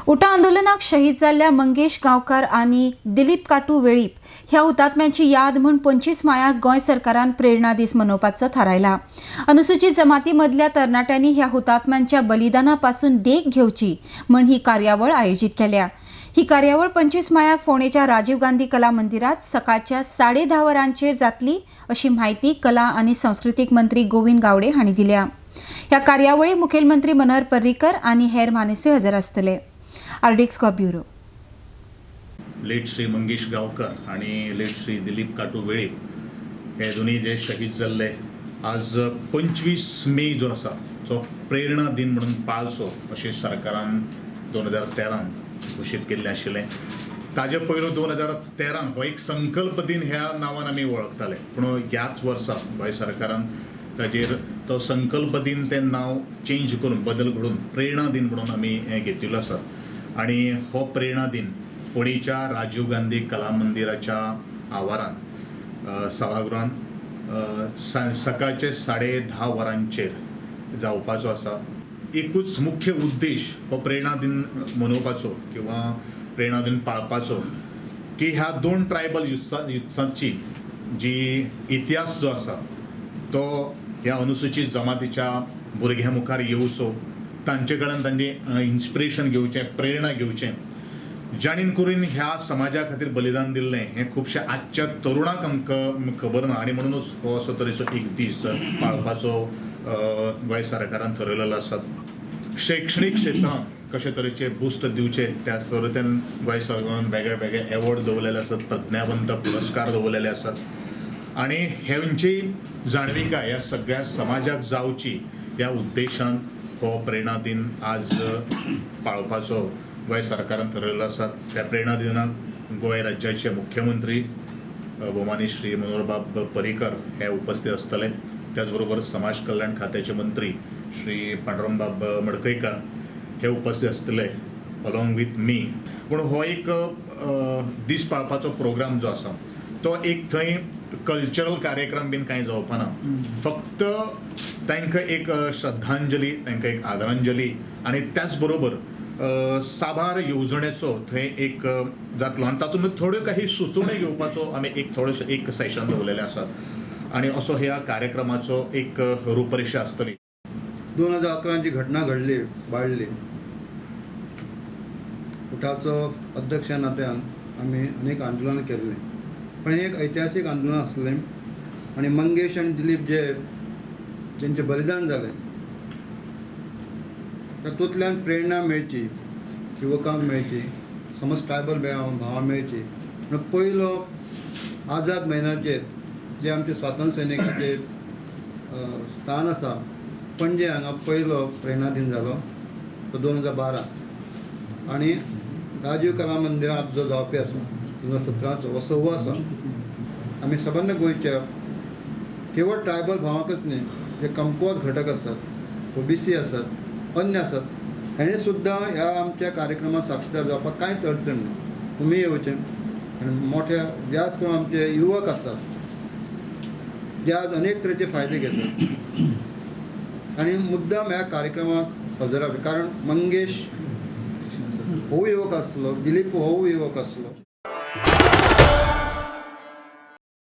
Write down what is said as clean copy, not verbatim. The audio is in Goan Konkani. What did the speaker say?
उटा आंदोलनाक शहीद जाल्ल्या मंगेश गांवकार आनी दिलीप काटू वेळीप ह्या हुतात्म्यांची याद म्हूण 25 मायाक गोंय सरकारान प्रेरणा दीस मनोवपाचो थारायला. अनुसूचित जमाती मदल्या तरणाट्यांनी ह्या हुतात्म्यांच्या बलिदाना पासून देख घेवची म्हूण ही कार्यावळ आयोजीत केल्या. ही कार्यावळ 25 मायाक फोंडेच्या राजीव गांधी कला मंदिरात सकाळच्या 10:30 वरांचेर जातली अशी म्हायती कला आनी संस्कृतीक मंत्री गोविंद गावडे हांणी दिल्या. ह्या कार्यावळी मुखेलमंत्री मनोहर पर्रीकर आनी हेर मानेस्यो हजर आसतले. RDX bureau. Late Shri Mangesh Gaonkar आणि लेट श्री दिलीप काटू वेळीप हे दोन्ही जे शहीद जाल्ले, आज 25 मे जो आसा जो प्रेरणा दिन म्हणून पाळचो अशें सरकारान 2013 घोशीत केल्लें आशिल्लें. ताजे पयलो 2013 हो एक संकल्प दिन ह्या नांवान आमी वळखताले, पूण ह्याच वर्सा गोंय सरकारान ताजेर तो संकल्प दिन तें नांव चेंज करून बदल घडोवन प्रेरणा दिन म्हणून आमी हें घेतिल्लो आसा. आनी हो प्रेरणा दिन फोंडेच्या राजीव गांधी कला मंदिराच्या आवारान सभागृहान सकाळचे 10:30 वरांचेर जावपाचो आसा. एकूच मुख्य उद्देश हो प्रेरणा दिन मनोवपाचो किंवा प्रेरणा दिन पाळपाचो की ह्या दोन ट्रायबल युथांची जी इतिहास जो आसा तो ह्या अनुसूचित जमातीच्या भुरग्यां मुखार येवचो, तांचे कडल्यान तांचे इन्स्पिरेशन घेवचें, प्रेरणा घेवचें, जाणीन करून ह्या समाजा खातीर बलिदान दिल्लें हें खुबशे आजच्या तरुणांक आमकां खबर ना. आनी म्हणूनच हो असो तरेचो एक दीस पाळपाचो गोंय सरकारान थरयलेलो आसा. शैक्षणीक क्षेत्रांत कशे तरेचे बुस्ट दिवचे त्या तरेन गोंय सरकारान वेगळे वेगळे एवॉर्ड दवरलेले आसात, प्रज्ञावंत पुरस्कार दवरलेले आसात आनी हेंची जाणविकाय ह्या सगळ्या समाजाक जावची ह्या उद्देशान हो प्रेरणा दिन आज पाळपाचो गोंय सरकारान थरयल्लो आसा. त्या प्रेरणा दिनाक गोंय राज्याचे मुख्यमंत्री भोवमानी श्री मनोहरबाब पर्रीकर हे उपस्थित आसतले. त्याचबरोबर समाज कल्याण खात्याचे मंत्री श्री पांडुरंगबाब मडकयकार हे उपस्थित आसतले अलॉंग विथ मी. पूण हो एक दीस पाळपाचो प्रोग्राम जो आसा तो एक थंय कल्चरल कार्यक्रम बीन कांय जावपा ना, फक्त तांकां एक श्रद्धांजली, तांकां एक आदरांजली आनी त्याच बरोबर साबार येवजणेचो थंय एक जातलो आनी तातूंत थोड्यो काही सुचोवण्यो घेवपाचो आमी एक थोडेसो एक सेशन दवरलेलें आसात आनी असो ह्या कार्यक्रमाचो एक रूपरेशा आसतली. 2011 जी घटना घडली बाळ्ळी, उठाचो अध्यक्ष नात्यान आमी अनेक आंदोलन केल्लें, पण हें एक ऐतिहासीक आंदोलन आसलें आनी मंगेश आनी दिलीप जे जेंचें बलिदान जालें तातूंतल्यान प्रेरणा मेळची, युवकांक मेळची, समज ट्रायबल भावांक मेळची. म्हणून पयलो आझाद मैदानाचेर जे आमचे स्वातंत्र्य सैनिकाचे स्थान आसा पणजे हांगा पयलो प्रेरणा दिन जालो तो 2012 आनी राजीव कला मंदिरांत जो जावपी आसा 2017चो हो 6वो आसा. आमी सबंद गोंयच्या केवळ ट्रायबल भावांकच न्ही, जे कमकुवत घटक आसात, ओबीसी आसात, अन्य आसात, हेणी सुद्दां ह्या आमच्या कार्यक्रमाक साक्षीदार जावपाक कांयच अडचण ना. तुमी येवचें आनी मोठ्या जास्त करून आमचे युवक आसात जे आज अनेक तरेचे फायदे घेतात आनी मुद्दाम ह्या कार्यक्रमाक हजर रावचे, कारण मंगेश होवूय युवक आसलो, दिलीप होवूय युवक आसलो.